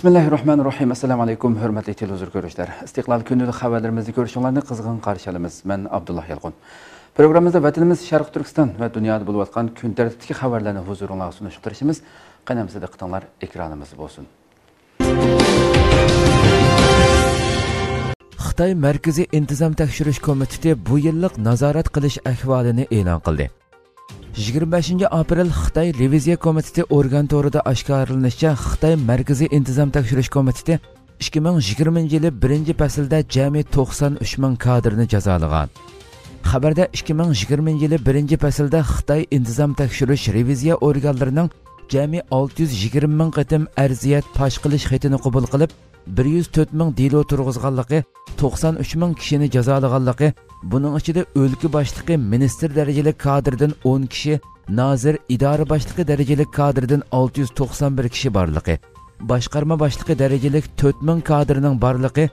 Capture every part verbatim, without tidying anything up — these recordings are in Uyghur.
بىسمىللاھىررەھمانىررەھىم. ئەسسالامۇئەلەيكۇم، ھۆرمەتلىك تېلېۋىزور كۆرۈشلەر. ئىستىقلال كۈندىلىك خەۋەرلىرىمىزنى كۆرۈشۈڭلارنى قىزغىن قارشى ئالىمىز. مەن ئابدۇللا يالقۇن. پروگراممىمىزدا ۋەتىنىمىز شەرقىي تۈركىستان ۋە دۇنيادا بولۇۋاتقان كۈن تەرتىپتىكى خەۋەرلەرنى ھۇزۇرۇڭلارغا سۇنۇشقا تىرىشىمىز. قېنى ئەمىسە دىققىتىڭلار ئېكرانىمىزدا بولسۇن. خىتاي مەركىزىي ئىنتىزام تەكشۈرۈش كومىتېتى بۇ يىللىق نازارەت قىلىش ئەھۋالىنى ئېلان قىلدى. يىگىرمە بەشىنچى ئاپرېل خىتاي رېۋىزىيە كومىتېتى ئورگان تورىدا ئاشكارىلىنىشىچە، خىتاي مەركىزىي ئىنتىزام تەكشۈرۈش كومىتېتى ئىككى مىڭ يىگىرمىنچى يىلى بىرىنچى پەسىلدە جەمئىي توقسان ئۈچ مىڭ كادىرنى جازالىغان. خەۋەردە ئىككى مىڭ يىگىرمىنچى يىلى بىرىنچى پەسىلدە خىتاي ئىنتىزام تەكشۈرۈش رېۋىزىيە ئورگانلىرىنىڭ جەمئىي ئالتە يۈز يىگىرمە مىڭ قېتىم ئەرزىيەت پاش قىلىش خېتىنى قوبۇل قىلىپ، بىر يۈز تۆت مىڭ دېلو تۇرغۇزغانلىقى، توقسان ئۈچ مىڭ كىشىنى جازالىغانلىقى، بۇنىڭ ئىچىدە ئۆلكە باشلىقى، مىنىستىر دەرىجىلىك كادىردىن ئون كىشى، نازىر، ئىدارە باشلىقى دەرىجىلىك كادىردىن ئالتە يۈز توقسان بىر كىشى بارلىقى، باشقارما باشلىقى دەرىجىلىك تۆت مىڭ كادىرنىڭ بارلىقى،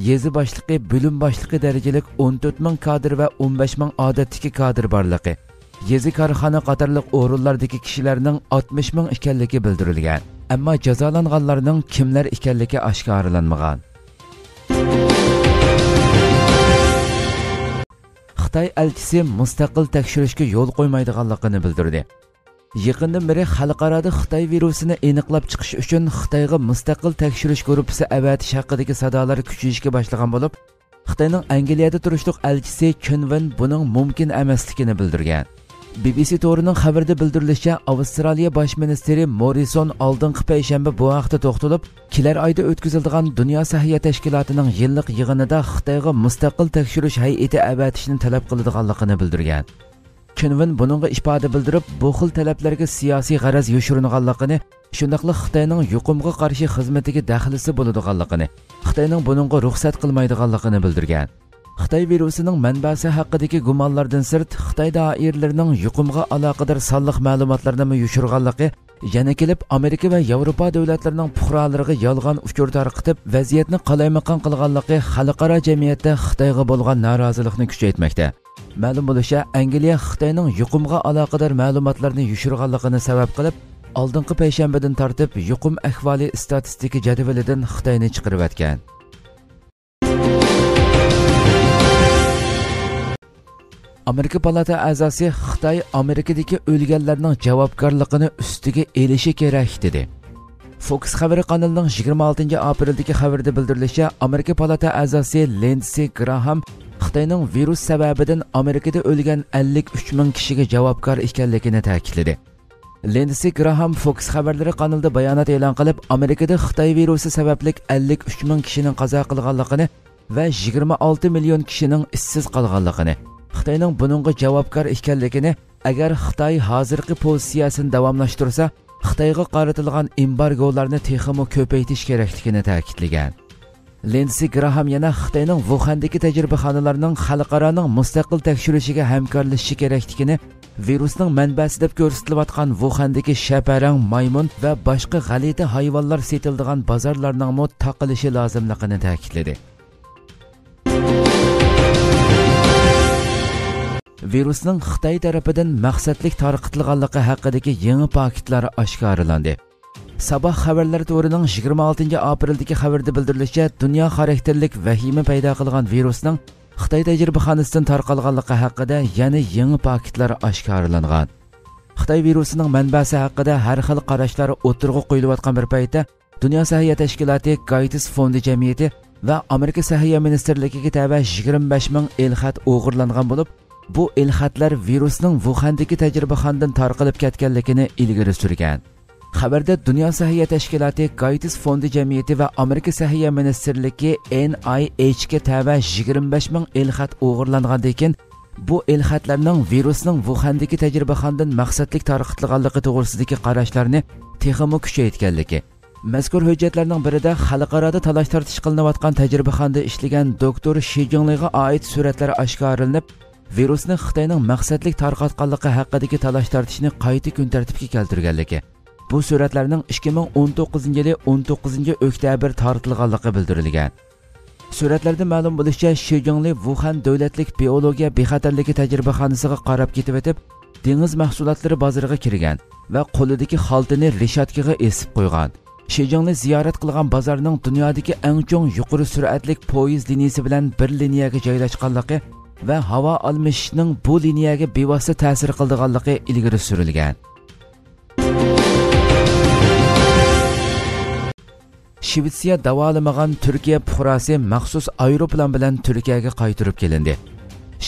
يېزا باشلىقى، بۆلۈم باشلىقى دەرىجىلىك ئون تۆت مىڭ كادىر ۋە ئون بەش مىڭ ئادەتتىكى كادىر بارلىقى، يېزا، كارخانا قاتارلىق ئورۇنلاردىكى كىشىلەرنىڭ ئاتمىش مىڭ ئىكەنلىكى بىلدۈرۈلگەن. ئەمما جازالانغانلارنىڭ كىملەر ئىكەنلىكى ئاشكارىلانمىغان. خىتاي ئەلچىسى مۇستەقىل تەكشۈرۈشكە يول قويمايدىغانلىقىنى بىلدۈردى. يېقىندىن بېرى خەلقئارادا خىتاي ۋىرۇسىنى ئېنىقلاپ چىقىش ئۈچۈن خىتايغا مۇستەقىل تەكشۈرۈش گۇرۇپپىسى ئەۋەتىش ھەققىدىكى سادالار كۈچىيىشكە باشلىغان بولۇپ، خىتاينىڭ ئەنگلىيەدە تۇرۇشلۇق ئەلچىسى چېن ۋېن بۇنىڭ مۇمكىن ئەمەسلىكىنى بىلدۈرگەن. بى بى سى تورىنىڭ خەۋىرىدە بىلدۈرۈلۈشىچە، ئاۋسترالىيە باش مىنىستىرى موررىسون ئالدىنقى پەيشەنبە بۇ ھەقتە توختىلىپ، كېلەر ئايدا ئۆتكۈزۈلىدىغان دۇنيا سەھىيە تەشكىلاتىنىڭ يىللىق يىغىنىدا خىتايغا مۇستەقىل تەكشۈرۈش ھەيئىتى ئەۋەتىشنى تەلەپ قىلىدىغانلىقىنى بىلدۈرگەن. چېن ۋېن بۇنىڭغا ئىپادە بىلدۈرۈپ، بۇ خىل تەلەپلەرگە سىياسىي غەرەز يوشۇرۇنغانلىقىنى، شۇنداقلا خىتاينىڭ يۇقۇمغا قارشى خىزمىتىگە دەخلىسى بولىدىغانلىقىنى، خىتاينىڭ بۇنىڭغا رۇخسەت قىلمايدىغانلىقىنى بىلدۈرگەن. خىتاي ۋىرۇسىنىڭ مەنبەسى ھەققىدىكى گۇمانلاردىن سىرت، خىتاي دائىرىلىرىنىڭ يۇقۇمغا ئالاقىدار سانلىق مەلۇماتلارنىمۇ يوشۇرغانلىقى، يەنە كېلىپ ئامېرىكا ۋە ياۋروپا دۆلەتلىرىنىڭ پۇقرالىرىغا يالغان ئۇچۇر تارقىتىپ، ۋەزىيەتنى قالايمىقان قىلغانلىقى خەلقئارا جەمئىيەتتە خىتايغا بولغان نارازىلىقنى كۈچەيتمەكتە. مەلۇم بولۇشىچە، ئەنگلىيە خىتاينىڭ يۇقۇمغا ئالاقىدار مەلۇماتلارنى يوشۇرغانلىقىنى سەۋەب قىلىپ، ئالدىنقى پەيشەنبىدىن تارتىپ يۇقۇم ئەھۋالى ئىستاتىستىكا جەدۋىلىدىن خىتاينى چىقىرىۋەتكەن. ئامېرىكا پالاتا ئەزاسى خىتاي ئامېرىكىدىكى ئۆلگەنلەرنىڭ جاۋابكارلىقىنى ئۈستىگە ئېلىشى كېرەك، دېدى. فوكس خەۋىرى قانىلىنىڭ يىگىرمە ئالتىنچى ئاپرېلدىكى خەۋىرىدە بىلدۈرۈلۈشىچە، ئامېرىكا پالاتا ئەزاسى لىندسې گراھام خىتاينىڭ ۋىرۇس سەۋەبىدىن ئامېرىكىدا ئۆلگەن ئەللىك ئۈچ مىڭ كىشىگە جاۋابكار ئىكەنلىكىنى تەكىتلىدى. لىندسې گراھام فوكس خەۋەرلىرى قانىلىدا بايانات ئېلان قىلىپ، ئامېرىكىدا خىتاي ۋىرۇسى سەۋەبلىك ئەللىك ئۈچ مىڭ كىشىنىڭ قازا قىلغانلىقىنى ۋە يىگىرمە ئالتە مىليون كىشىنىڭ ئىشسىز قالغانلىقىنى، خىتاينىڭ بۇنىڭغا جاۋابكار ئىكەنلىكىنى، ئەگەر خىتاي ھازىرقى پوزىتسىيەسىنى داۋاملاشتۇرسا، خىتايغا قارىتىلغان ئېمبارگولارنى تېخىمۇ كۆپەيتىش كېرەكلىكىنى تەكىتلىگەن. لىندسې گراھام يەنە خىتاينىڭ ۋۇخەندىكى تەجرىبىخانىلارنىڭ خەلقئارانىڭ مۇستەقىل تەكشۈرۈشىگە ھەمكارلىشىشى كېرەكلىكىنى، ۋىرۇسنىڭ مەنبەسى دەپ كۆرسىتىلىۋاتقان ۋۇخەندىكى شەپەرەڭ، مايمۇن ۋە باشقا غەلىتە ھايۋانلار سېتىلىدىغان بازارلارنىڭمۇ تاقىلىشى لازىملىقىنى تەكىتلىدى. ۋىرۇسنىڭ خىتاي تەرىپىدىن مەقسەتلىك تارقىتىلغانلىقى ھەققىدىكى يېڭى پاكىتلار ئاشكارىلاندى. ساباھ خەۋەرلەر تورىنىڭ يىگىرمە ئالتىنچى ئاپرېلدىكى خەۋىرىدە بىلدۈرۈلۈشىچە، دۇنيا خاراكتېرلىك ۋەھىمە پەيدا قىلغان ۋىرۇسنىڭ خىتاي تەجرىبىخانىسىدىن تارقالغانلىقى ھەققىدە يەنە يېڭى پاكىتلار ئاشكارىلانغان. خىتاي ۋىرۇسىنىڭ مەنبەسى ھەققىدە ھەر خىل قاراشلار ئوتتۇرىغا قويۇلۇۋاتقان بىر پەيتتە، دۇنيا سەھىيە تەشكىلاتى، گايتس فوندى جەمئىيىتى ۋە ئامېرىكا سەھىيە مىنىستىرلىكىگە تەۋە يىگىرمە بەش مىڭ ئېلخەت ئوغرىلانغان بولۇپ، بۇ ئېلخەتلەر ۋىرۇسنىڭ ۋۇخەندىكى تەجرىبىخانىدىن تارقىلىپ كەتكەنلىكىنى ئىلگىرى سۈرگەن. خەۋەردە دۇنيا سەھىيە تەشكىلاتى، گايتس فوندى جەمئىيىتى ۋە ئامېرىكا سەھىيە مىنىستىرلىكى، ئېن ئاي ئېيچ، كە تەۋە يىگىرمە بەش مىڭ ئېلخەت ئوغرىلانغاندىن كېيىن، بۇ ئېلخەتلەرنىڭ ۋىرۇسنىڭ ۋۇخەندىكى تەجرىبىخانىدىن مەقسەتلىك تارقىتىلغانلىقى توغرىسىدىكى قاراشلارنى تېخىمۇ كۈچەيتكەنلىكى، مەزكۇر ھۆججەتلەرنىڭ بىرىدە خەلقئارادا تالاش-تارتىش قىلىنىۋاتقان تەجرىبىخانىدا ئىشلىگەن دوكتور شى جىڭلىغا ئائىت سۈرەتلەر ئاشكارىلىنىپ، ۋىرۇسنى خىتاينىڭ مەقسەتلىك تارقاتقانلىقى ھەققىدىكى تالاش-تارتىشنى قايتا كۈن تەرتىپكە كەلتۈرگەنلىكى، بۇ سۈرەتلەرنىڭ ئىككى مىڭ ئون توققۇزىنچى يىلى ئون توققۇزىنچى ئۆكتەبىر تارتىلغانلىقى بىلدۈرۈلگەن. سۈرەتلەردىن مەلۇم بولۇشىچە، شى جىڭلى ۋۇخەن دۆلەتلىك بىئولوگىيە بىخەتەرلىكى تەجرىبىخانىسىغا قاراپ كېتىۋېتىپ، دېڭىز مەھسۇلاتلىرى بازىرىغا كىرگەن ۋە قولىدىكى خالتىنى رېشاتكىغا ئېسىپ قويغان. شىجىڭلى زىيارەت قىلغان بازارنىڭ دۇنيادىكى ئەڭ چوڭ يۇقىرى سۈرئەتلىك پويىز لىنىيىسى بىلەن بىر لىنىيەگە جايلاشقانلىقى ۋە ھاۋا ئالمىشىشنىڭ بۇ لىنىيەگە بىۋاسىتە تەسىر قىلىدىغانلىقى ئىلگىرى سۈرۈلگەن. شىۋېتسىيە داۋالىمىغان تۈركىيە پۇقراسى مەخسۇس ئايروپىلان بىلەن تۈركىيەگە قايتۇرۇپ كېلىندى.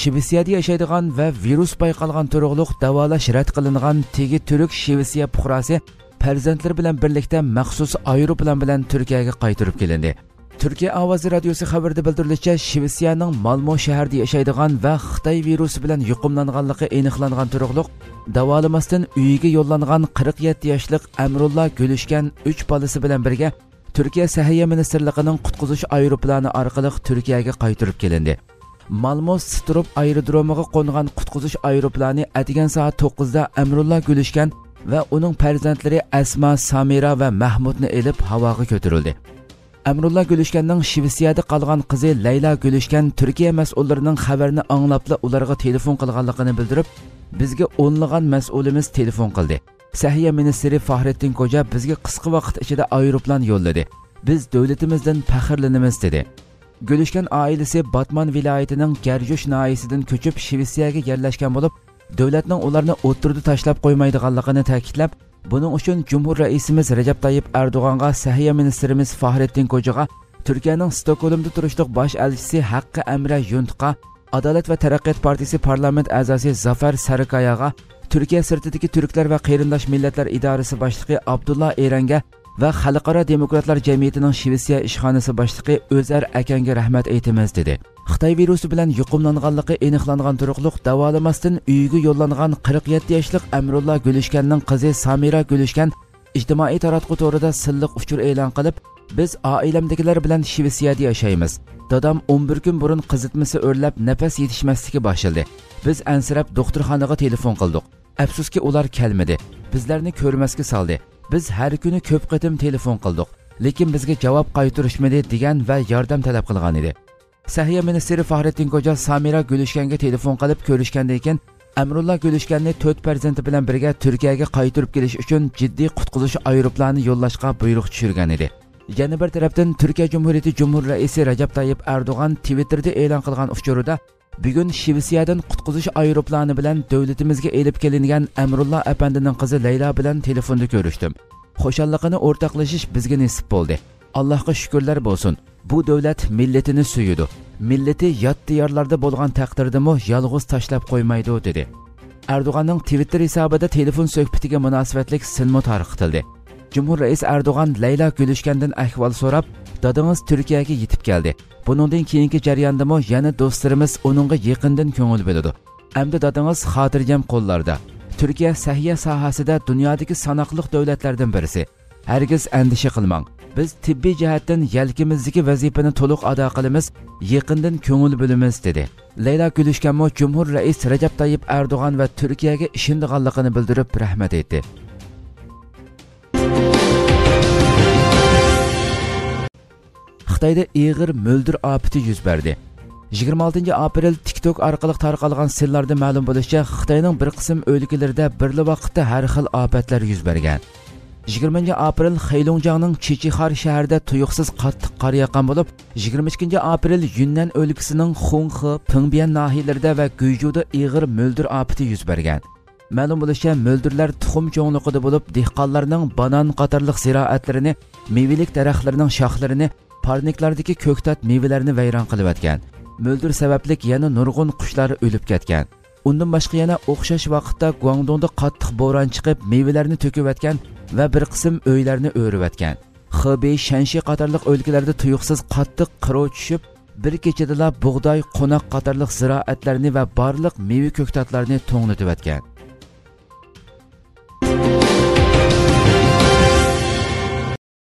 شىۋېتسىيەدە ياشايدىغان ۋە ۋىرۇس بايقالغان تۇرۇقلۇق داۋالاش رەت قىلىنغان تېگى تۈرك شىۋېتسىيە پۇقراسى پەرزەنتلىرى بىلەن بىرلىكتە مەخسۇس ئايروپىلان بىلەن تۈركىيەگە قايتۇرۇپ كېلىندى. تۈركىيە ئاۋازى رادىيوسى خەۋىرىدە بىلدۈرۈلۈشىچە، شىۋېتسىيەنىڭ مالمو شەھىرىدە ياشايدىغان ۋە خىتاي ۋىرۇسى بىلەن يۇقۇملانغانلىقى ئېنىقلانغان تۇرۇقلۇق داۋالىماستىن ئۆيىگە يوللانغان قىرىق يەتتە ياشلىق ئەمرۇللا گۈلۈشكەن ئۈچ بالىسى بىلەن بىرگە تۈركىيە سەھىيە مىنىستىرلىقىنىڭ قۇتقۇزۇش ئايروپىلانى ئارقىلىق تۈركىيەگە قايتۇرۇپ كېلىندى. مالمو ستروپ ئايرودرومىغا قونغان قۇتقۇزۇش ئايروپىلانى ئەتىگەن سائەت توققۇزدا ئەمرۇللا گۈلۈشكەن ۋە ئۇنىڭ پەرزەنتلىرى ئەسما، سامىرا ۋە مەھمۇدنى ئېلىپ ھاۋاغا كۆتۈرۈلدى. ئەمرۇللا گۈلۈشكەننىڭ شىۋېتسىيەدە قالغان قىزى لەيلا گۈلۈشكەن تۈركىيە مەسئۇللىرىنىڭ خەۋەرنى ئاڭلاپلا ئۇلارغا تېلېفون قىلغانلىقىنى بىلدۈرۈپ، بىزگە ئونلىغان مەسئۇلىمىز تېلېفون قىلدى. سەھىيە مىنىستىرى فاھرېتتىن كوجا بىزگە قىسقا ۋاقىت ئىچىدە ئايروپىلان يوللىدى. بىز دۆلىتىمىزدىن پەخىرلىنىمىز، دېدى. گۈلۈشكەن ئائىلىسى باتمان ۋىلايىتىنىڭ گەرجۈش ناھىيىسىدىن كۆچۈپ، شىۋېتسىيەگە يەرلەشكەن بولۇپ، دۆلەتنىڭ ئۇلارنى ئوتتۇرىدا تاشلاپ قويمايدىغانلىقىنى تەكىتلەپ، بۇنىڭ ئۈچۈن جۇمھۇر رەئىسىمىز رەجەپ تايىپ ئەردوغانغا، سەھىيە مىنىستىرىمىز فاھرېتتىن كوجىغا، تۈركىيەنىڭ ستوكھولمدا تۇرۇشلۇق باش ئەلچىسى ھەققى ئەمرە يۇنتقا، ئادالەت ۋە تەرەققىيات پارتىيىسى پارلامېنت ئەزاسى زافەر سەركاياغا، تۈركىيە سىرتىدىكى تۈركلەر ۋە قېرىنداش مىللەتلەر ئىدارىسى باشلىقى ئابدۇللا ئېرەنگە ۋە خەلقئارا دېموكراتلار جەمئىيىتىنىڭ شىۋېتسىيە ئىشخانىسى باشلىقى ئۆزەر ئەكەنگە رەھمەت ئېيتىمىز، دېدى. خىتاي ۋىرۇسى بىلەن يۇقۇملانغانلىقى ئېنىقلانغان تۇرۇقلۇق داۋالىماستىن ئۆيىگە يوللانغان قىرىق يەتتە ياشلىق ئەمرۇللا گۈلۈشكەننىڭ قىزى سامىرا گۈلۈشكەن ئىجتىمائىي تاراتقۇ تورىدا سىرلىق ئۇچۇر ئېلان قىلىپ، بىز ئائىلەمدىكىلەر بىلەن شىۋېتسىيەدە ياشايمىز. دادام ئون بىر كۈن بۇرۇن قىزىتمىسى ئۆرلەپ، نەپەس يېتىشمەسلىكى باشلىدى. بىز ئەنسىرەپ دوختۇرخانىغا تېلېفون قىلدۇق. ئەپسۇسكى، ئۇلار كەلمىدى. بىزلەرنى كۆرمەسكە سالدى. بىز ھەر كۈنى كۆپ قېتىم تېلېفون قىلدۇق، لېكىن بىزگە جاۋاب قايتۇرۇشمىدى، دېگەن ۋە ياردەم تەلەپ قىلغان ئىدى. سەھىيە مىنىستىرى فاھرېتتىن كوجا سامىرا گۈلۈشكەنگە تېلېفون قىلىپ كۆرۈشكەندىن كېيىن، ئەمرۇللا گۈلۈشكەننى تۆت پەرزەنتى بىلەن بىرگە تۈركىيەگە قايتۇرۇپ كېلىش ئۈچۈن جىددىي قۇتقۇزۇش ئايروپىلانى يوللاشقا بۇيرۇق چۈشۈرگەن ئىدى. يەنە بىر تەرەپتىن، تۈركىيە جۇمھۇرىيىتى جۇمھۇر رەئىسى رەجەپ تايىپ ئەردوغان تىۋىتتېردا ئېلان قىلغان ئۇچۇرىدا، بۈگۈن شىۋېتسىيەدىن قۇتقۇزۇش ئايروپىلانى بىلەن دۆلىتىمىزگە ئېلىپ كېلىنگەن ئەمرۇللا ئەپەندىنىڭ قىزى لەيلا بىلەن تېلېفوندا كۆرۈشتۈم. خۇشاللىقىنى ئورتاقلىشىش بىزگە نېسىپ بولدى. ئاللاھقا شۈكۈرلەر بولسۇن. بۇ دۆلەت مىللىتىنى سۆيىدۇ. مىللىتى يات دىيارلاردا بولغان تەقدىردىمۇ يالغۇز تاشلاپ قويمايدۇ، دېدى. ئەردوغاننىڭ تىۋىتتېر ھېسابىدا تېلېفون سۆھبىتىگە مۇناسىۋەتلىك سىنمۇ تارقىتىلدى. جۇمھۇر رەئىس ئەردوغان لەيلا گۈلۈشكەندىن ئەھۋال سوراپ، دادىڭىز تۈركىيەگە يېتىپ كەلدى. بۇنىڭدىن كېيىنكى جەرياندىمۇ يەنە دوستلىرىمىز ئۇنىڭغا يېقىندىن كۆڭۈل بۆلىدۇ. ئەمدى دادىڭىز خاتىرجەم قوللاردا. تۈركىيە سەھىيە ساھەسىدە دۇنيادىكى ساناقلىق دۆلەتلەردىن بىرسى. ھەرگىز ئەندىشە قىلماڭ. بىز تېببىي جەھەتتىن يەلكىمىزدىكى ۋەزىپىنى تولۇق ئادا قىلىمىز، يېقىندىن كۆڭۈل بۆلىمىز، دېدى. لەيلا گۈلۈشكەنمۇ جۇمھۇر رەئىس رەجەپ تايىپ ئەردوغان ۋە تۈركىيەگە ئىشىنىدىغانلىقىنى بىلدۈرۈپ رەھمەت ئېيتتى. خىتايدا ئېغىر مۆلدۈر ئاپىتى يۈز بەردى. يىگىرمە ئالتىنچى ئاپرېل تىك توك ئارقىلىق تارقالغان سىنلاردا مەلۇم بولۇشىچە، خىتاينىڭ بىر قىسىم ئۆلكىلىرىدە بىرلا ۋاقىتتا ھەر خىل ئاپەتلەر يۈز بەرگەن. يىگىرمىنچى ئاپرېل خەيلۇڭجياڭنىڭ چىچىخار شەھىرىدە تۇيۇقسىز قاتتىق قار ياغقان بولۇپ، يىگىرمە ئىككىنچى ئاپرېل يۈننەن ئۆلكىسىنىڭ خۇڭخې، پىڭبيەن ناھىيەلىرىدە ۋە گۇيجۇدا ئېغىر مۆلدۈر ئاپىتى يۈز بەرگەن. مەلۇم بولۇشىچە، مۆلدۈرلەر تۇخۇم چوڭلۇقىدا بولۇپ، دېھقانلارنىڭ بانان قاتارلىق زىرائەتلىرىنى، مېۋىلىك دەرەخلىرىنىڭ شاخلىرىنى، پارنىكلاردىكى كۆكتات مېۋىلەرنى ۋەيران قىلىۋەتكەن. مۆلدۈر سەۋەبلىك يەنە نۇرغۇن قۇشلار ئۆلۈپ كەتكەن. ئۇندىن باشقا يەنە ئوخشاش ۋاقىتتا گۇاڭدۇڭدا قاتتىق بوران چىقىپ، مېۋىلەرنى تۆكۈۋەتكەن ۋە بىر قىسىم ئۆيلەرنى ئۆرۈۋەتكەن. خېبېي، شەنشى قاتارلىق ئۆلكىلەردە تۇيۇقسىز قاتتىق قىروۋ چۈشۈپ، بىر كېچىدىلا بۇغداي، قوناق قاتارلىق زىرائەتلەرنى ۋە بارلىق مېۋە كۆكتاتلارنى توڭلىتىۋەتكەن.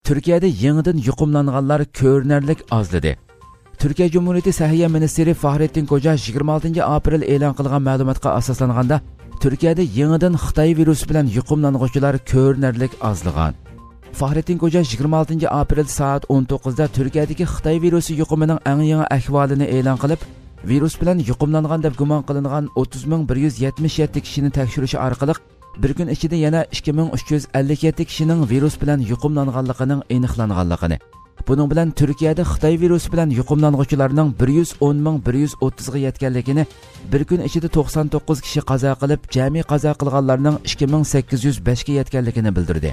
تۈركىيەدە يېڭىدىن يۇقۇملانغانلار كۆرۈنەرلىك ئازلىدى. تۈركىيە جۇمھۇرىيىتى سەھىيە مىنىستىرى فاھرېتتىن كوجا يىگىرمە ئالتىنچى ئاپرېل ئېلان قىلغان مەلۇماتقا ئاساسلانغاندا، تۈركىيەدە يېڭىدىن خىتاي ۋىرۇسى بىلەن يۇقۇملانغۇچىلار كۆرۈنەرلىك ئازلىغان. فاھرېتتىن كوجا يىگىرمە ئالتىنچى ئاپرېل سائەت ئون توققۇزدا تۈركىيەدىكى خىتاي ۋىرۇسى يۇقۇمىنىڭ ئەڭ يېڭى ئەھۋالىنى ئېلان قىلىپ، ۋىرۇس بىلەن يۇقۇملانغان دەپ گۇمان قىلىنغان ئوتتۇز مىڭ بىر يۈز يەتمىش يەتتە كىشىنى تەكشۈرۈش ئارقىلىق بىر كۈن ئىچىدە يەنە ئىككى مىڭ ئۈچ يۈز ئەللىك يەتتە كىشىنىڭ ۋىرۇس بىلەن يۇقۇملانغانلىقىنىڭ ئېنىقلانغانلىقىنى، بۇنىڭ بىلەن تۈركىيەدە خىتاي ۋىرۇسى بىلەن يۇقۇملانغۇچىلارنىڭ بىر يۈز ئون مىڭ بىر يۈز ئوتتۇزغا يەتكەنلىكىنى، بىر كۈن ئىچىدە توقسان توققۇز كىشى قازا قىلىپ، جەمئىي قازا قىلغانلارنىڭ ئىككى مىڭ سەككىز يۈز بەشكە يەتكەنلىكىنى بىلدۈردى.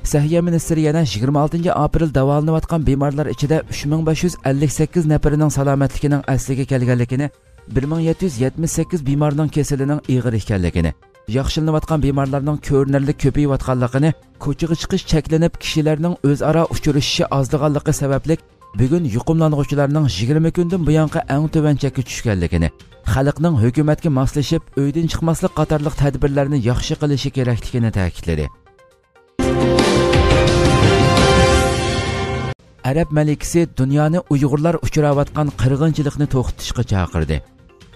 سەھىيە مىنىستىرى يەنە يىگىرمە ئالتىنچى ئاپرېل داۋالىنىۋاتقان بىمارلار ئىچىدە ئۈچ مىڭ بەش يۈز ئەللىك سەككىز نەپىرىنىڭ سالامەتلىكىنىڭ ئەسلىگە كەلگەنلىكىنى، بىر مىڭ يەتتە يۈز يەتمىش سەككىز بىمارنىڭ كېسىلىنىڭ ئېغىر ئىكەنلىكىنى، ياخشىلىنىۋاتقان بىمارلارنىڭ كۆرۈنەرلىك كۆپىيىۋاتقانلىقىنى، كوچىغا چىقىش چەكلىنىپ، كىشىلەرنىڭ ئۆزئارا ئۇچرىشىشى ئازلىغانلىقى سەۋەبلىك، بۈگۈن يۇقۇملانغۇچىلارنىڭ يىگىرمە كۈندىن بۇيانقى ئەڭ تۆۋەن چەككە چۈشكەنلىكىنى، خەلقنىڭ ھۆكۈمەتكە ماسلىشىپ، ئۆيدىن چىقماسلىق قاتارلىق تەدبىرلەرنى ياخشى قىلىشى كېرەكلىكىنى تەكىتلىدى. ئەرەب مەلىكىسى دۇنيانى ئۇيغۇرلار ئۇچراۋاتقان قىرغىنچىلىقنى توختىتىشقا چاقىردى.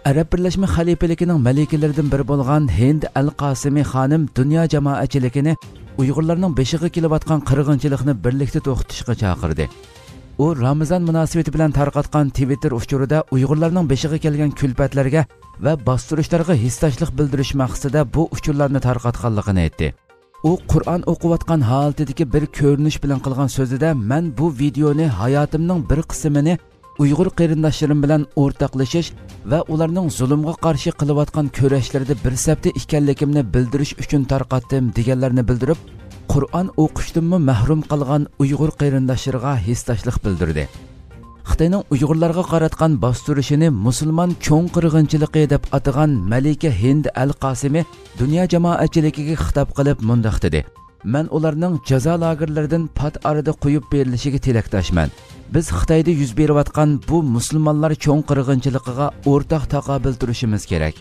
ئەرەب بىرلەشمە خەلىپىلىكىنىڭ مەلىكىلىرىدىن بىرى بولغان ھىند ئەل قاسىمى خانىم دۇنيا جامائەتچىلىكىنى ئۇيغۇرلارنىڭ بېشىغا كېلىۋاتقان قىرغىنچىلىقنى بىرلىكتە توختىتىشقا چاقىردى. ئۇ رامىزان مۇناسىۋىتى بىلەن تارقاتقان تىۋىتتېر ئۇچۇرىدا ئۇيغۇرلارنىڭ بېشىغا كەلگەن كۈلپەتلەرگە ۋە باستۇرۇشلارغا ھېسداشلىق بىلدۈرۈش مەقسىتىدە بۇ ئۇچۇرلارنى تارقاتقانلىقىنى ئېيتتى. ئۇ قۇرئان ئوقۇۋاتقان ھالىتىدىكى بىر كۆرۈنۈش بىلەن قىلغان سۆزىدە، مەن بۇ ۋىدېئونى ھاياتىمنىڭ بىر قىسمىنى ئۇيغۇر قېرىنداشلىرىم بىلەن ئورتاقلىشىش ۋە ئۇلارنىڭ زۇلۇمغا قارشى قىلىۋاتقان كۈرەشلىرىدە بىر سەپتە ئىكەنلىكىمنى بىلدۈرۈش ئۈچۈن تارقاتتىم، دېگەنلەرنى بىلدۈرۈپ، قۇرئان ئوقۇشتىنمۇ مەھرۇم قالغان ئۇيغۇر قېرىنداشلىرىغا ھېسداشلىق بىلدۈردى. خىتاينىڭ ئۇيغۇرلارغا قاراتقان باستۇرۇشىنى مۇسۇلمان چوڭ قىرغىنچىلىقى دەپ ئاتىغان مەلىكە ھىند ئەل قاسىمى دۇنيا جامائەتچىلىكىگە خىتاب قىلىپ مۇنداق دېدى: مەن ئۇلارنىڭ جازا لاگېرلىرىدىن پات ئارىدا قويۇپ بېرىلىشىگە تىلەكداشمەن. بىز خىتايدا يۈز بېرىۋاتقان بۇ مۇسۇلمانلار چوڭ قىرغىنچىلىقىغا ئورتاق تاقابىل تۇرۇشىمىز كېرەك.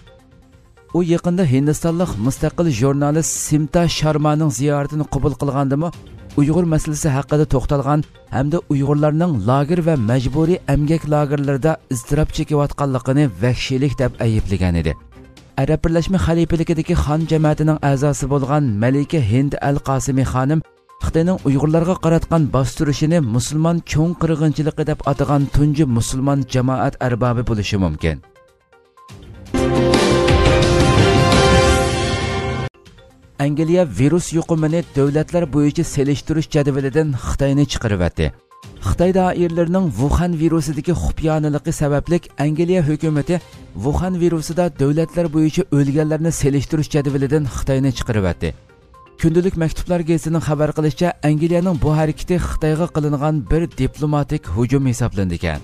ئۇ يېقىندا ھىندىستانلىق مۇستەقىل ژۇرنالىست سىمتا شارمانىڭ زىيارىتىنى قوبۇل قىلغاندىمۇ، ئۇيغۇر مەسىلىسى ھەققىدە توختالغان ھەمدە ئۇيغۇرلارنىڭ لاگېر ۋە مەجبۇرىي ئەمگەك لاگېرلىرىدا ئىزتىراپ چېكىۋاتقانلىقىنى ۋەھشىيلىك دەپ ئەيىبلىگەن ئىدى. ئەرەب بىرلەشمە خەلىپىلىكىدىكى خان جەمەتىنىڭ ئەزاسى بولغان مەلىكە ھىند ئەل قاسىمى خانىم خىتاينىڭ ئۇيغۇرلارغا قاراتقان باستۇرۇشىنى مۇسۇلمان چوڭ قىرغىنچىلىقى دەپ ئاتىغان تۇنجى مۇسۇلمان جامائەت ئەربابى بولۇشى مۇمكىن. ئەنگلىيە ۋىرۇس يۇقۇمىنى دۆلەتلەر بويىچە سېلىشتۇرۇش جەدۋىلىدىن خىتاينى چىقىرىۋەتتى. خىتاي دائىرىلىرىنىڭ ۋۇخەن ۋىرۇسىدىكى خۇپىيانىلىقى سەۋەبلىك، ئەنگلىيە ھۆكۈمىتى ۋۇخەن ۋىرۇسىدا دۆلەتلەر بويىچە ئۆلگەنلەرنى سېلىشتۇرۇش جەدۋىلىدىن خىتاينى چىقىرىۋەتتى. كۈندىلىك مەكتۇبلار گېزىتىنىڭ خەۋەر قىلىشىچە، ئەنگلىيەنىڭ بۇ ھەرىكىتى خىتايغا قىلىنغان بىر دىپلوماتىك ھۇجۇم ھېسابلىنىدىكەن.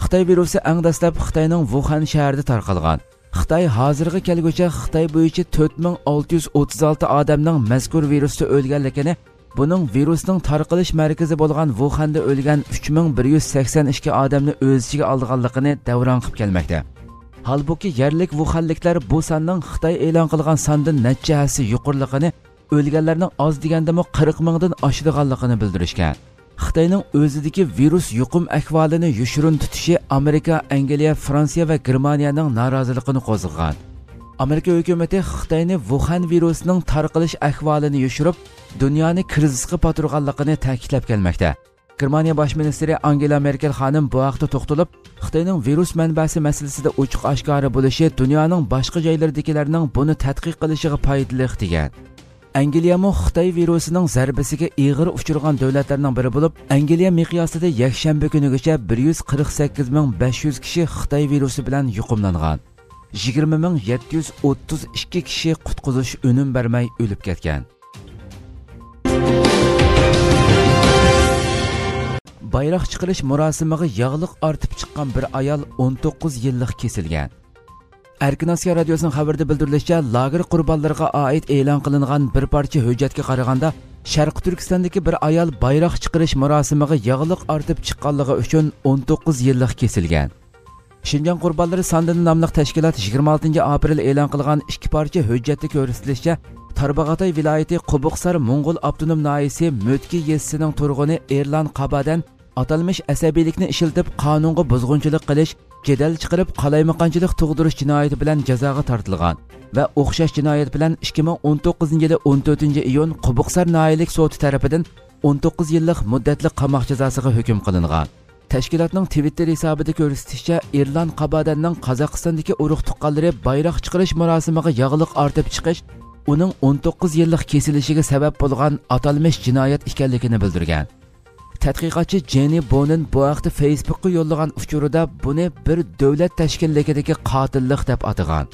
خىتاي ۋىرۇسى ئەڭ دەسلەپ خىتاينىڭ ۋۇخەن شەھىرىدە تارقالغان. خىتاي ھازىرغا كەلگۈچە خىتاي بويىچە تۆت مىڭ ئالتە يۈز ئوتتۇز ئالتە ئادەمنىڭ مەزكۇر ۋىرۇستا ئۆلگەنلىكىنى، بۇنىڭ ۋىرۇسنىڭ تارقىلىش مەركىزى بولغان ۋۇخەندە ئۆلگەن ئۈچ مىڭ بىر يۈز سەكسەن ئىككى ئادەمنى ئۆز ئىچىگە ئالغانلىقىنى دەۋران قىلىپ كەلمەكتە. ھالبۇكى، يەرلىك ۋۇخەنلىكلەر بۇ ساننىڭ خىتاي ئېلان قىلغان ساندىن نەچچە ھەسسە يۇقىرىلىقىنى، ئۆلگەنلەرنىڭ ئاز دېگەندىمۇ قىرىق مىڭدىن ئاشىدىغانلىقىنى بىلدۈرۈشكەن. خىتاينىڭ ئۆزىدىكى ۋىرۇس يۇقۇم ئەھۋالىنى يوشۇرۇن تۇتۇشى ئامېرىكا، ئەنگلىيە، فرانسىيە ۋە گېرمانىيەنىڭ نارازىلىقىنى قوزغىغان. ئامېرىكا ھۆكۈمىتى خىتاينى ۋۇخەن ۋىرۇسىنىڭ تارقىلىش ئەھۋالىنى يوشۇرۇپ، دۇنيانى كىرىزىسقا پاتۇرغانلىقىنى تەكىتلەپ كەلمەكتە. گېرمانىيە باش مىنىستىرى ئانگېلا مېركېل خانىم بۇ ھەقتە توختىلىپ، خىتاينىڭ ۋىرۇس مەنبەسى مەسىلىسىدە ئوچۇق ئاشكارا بولۇشى دۇنيانىڭ باشقا جايلىرىدىكىلەرنىڭ بۇنى تەتقىق قىلىشىغا پايدىلىق، دېگەن. ئەنگلىيەمۇ خىتاي ۋىرۇسىنىڭ زەربىسىگە ئېغىر ئۇچرىغان دۆلەتلەرنىڭ بىرى بولۇپ، ئەنگلىيە مىقياسىدا يەكشەنبە كۈنىگىچە بىر يۈز قىرىق سەككىز مىڭ بەش يۈز كىشى خىتاي ۋىرۇسى بىلەن يۇقۇملانغان. يىگىرمە مىڭ يەتتە يۈز ئوتتۇز ئىككى كىشى قۇتقۇزۇش ئۈنۈم بەرمەي ئۆلۈپ كەتكەن. بايراق چىقىرىش مۇراسىمىغا ياغلىق ئارتىپ چىققان بىر ئايال ئون توققۇز يىللىق كېسىلگەن. ئەركىن ئاسىيا رادىيوسىنىڭ خەۋىرىدە بىلدۈرۈلۈشىچە، لاگېر قۇربانلىرىغا ئائىت ئېلان قىلىنغان بىر پارچە ھۆججەتكە قارىغاندا، شەرقىي تۈركىستاندىكى بىر ئايال بايراق چىقىرىش مۇراسىمىغا ياغلىق ئارتىپ چىققانلىقى ئۈچۈن ئون توققۇز يىللىق كېسىلگەن. شىنجاڭ قۇربانلىرى ساندىنى ناملىق تەشكىلات يىگىرمە ئالتىنچى ئاپرېل ئېلان قىلغان ئىككى پارچە ھۆججەتتە كۆرسىتىلىشىچە، تارباغاتاي ۋىلايىتى قوبۇقسار موڭغۇل ئاپتونوم ناھىيىسى مۆتكى يېزىسىنىڭ تۇرغۇنى ئېرلان قابادەن ئاتالمىش ئەسەبىيلىكنى ئىشلىتىپ، قانۇنغا بۇزغۇنچىلىق قىلىش، جېدەل چىقىرىپ، قالايمىقانچىلىق تۇغدۇرۇش جىنايىتى بىلەن جازاغا تارتىلغان ۋە ئوخشاش جىنايەت بىلەن ئىككى مىڭ ئون توققۇزىنچى يىلى ئون تۆتىنچى ئىيۇن قوبۇقسار ناھىيەلىك سوتى تەرىپىدىن ئون توققۇز يىللىق مۇددەتلىك قاماق جازاسىغا ھۆكۈم قىلىنغان. تەشكىلاتنىڭ تىۋىتتېر ھېسابىدا كۆرسىتىشىچە، ئېرلان قابادەننىڭ قازاقىستاندىكى ئۇرۇق تۇغقانلىرى بايراق چىقىرىش مۇراسىمىغا ياغلىق ئارتىپ چىقىش، ئۇنىڭ ئون توققۇز يىللىق كېسىلىشىگە سەۋەب بولغان ئاتالمىش جىنايەت ئىكەنلىكىنى بىلدۈرگەن. تەتقىقاتچى جېننى بونېن بۇ ھەقتە فېيسبۇكقا يوللىغان ئۇچۇرىدا بۇنى بىر دۆلەت تەشكىللىكىدىكى قاتىللىق دەپ ئاتىغان.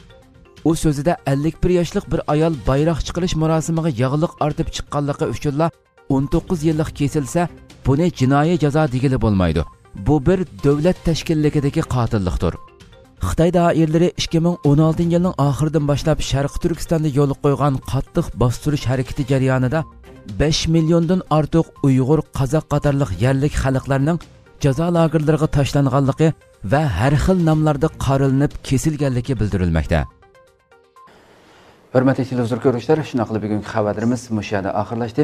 ئۇ سۆزىدە ئەللىك بىر ياشلىق بىر ئايال بايراق چىقىرىش مۇراسىمىغا ياغلىق ئارتىپ چىققانلىقى ئۈچۈنلا ئون توققۇز يىللىق كېسىلسە، بۇنى جىنايى جازا دېگىلى بولمايدۇ. بۇ بىر دۆلەت تەشكىللىكىدىكى قاتىللىقتۇر. خىتاي دائىرىلىرى ئىككى مىڭ ئون ئالتىنچى يىلنىڭ ئاخىرىدىن باشلاپ شەرقىي تۈركىستاندا يولغا قويغان قاتتىق باستۇرۇش ھەرىكىتى جەريانىدا بەش مىليوندىن ئارتۇق ئۇيغۇر، قازاق قاتارلىق يەرلىك خەلقلەرنىڭ جازا لاگېرلىرىغا تاشلانغانلىقى ۋە ھەر خىل ناملاردا قارىلىنىپ كېسىلگەنلىكى بىلدۈرۈلمەكتە. ھۆرمەتلىك تېلېۋىزور كۆرۈشلەر، شۇنداق قىلىپ بۈگۈنكى خەۋەرلىرىمىز مۇشۇ يەردە ئاخىرلاشتى.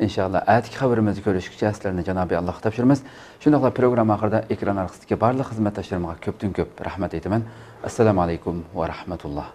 ئىنشائاللا، ئەتىكى خەۋىرىمىزدە كۆرۈشكىچە سىلەرنى جانابى ئاللاغا تاپشۇرىمىز. شۇنداقلا پروگرامما ئاخىرىدا ئېكران ئارقىسىدىكى بارلىق خىزمەتداشلىرىمغا كۆپتىن كۆپ رەھمەت ئېيتىمەن. ئەسسالامۇ ئەلەيكۇم ۋە رەھمەتۇللا.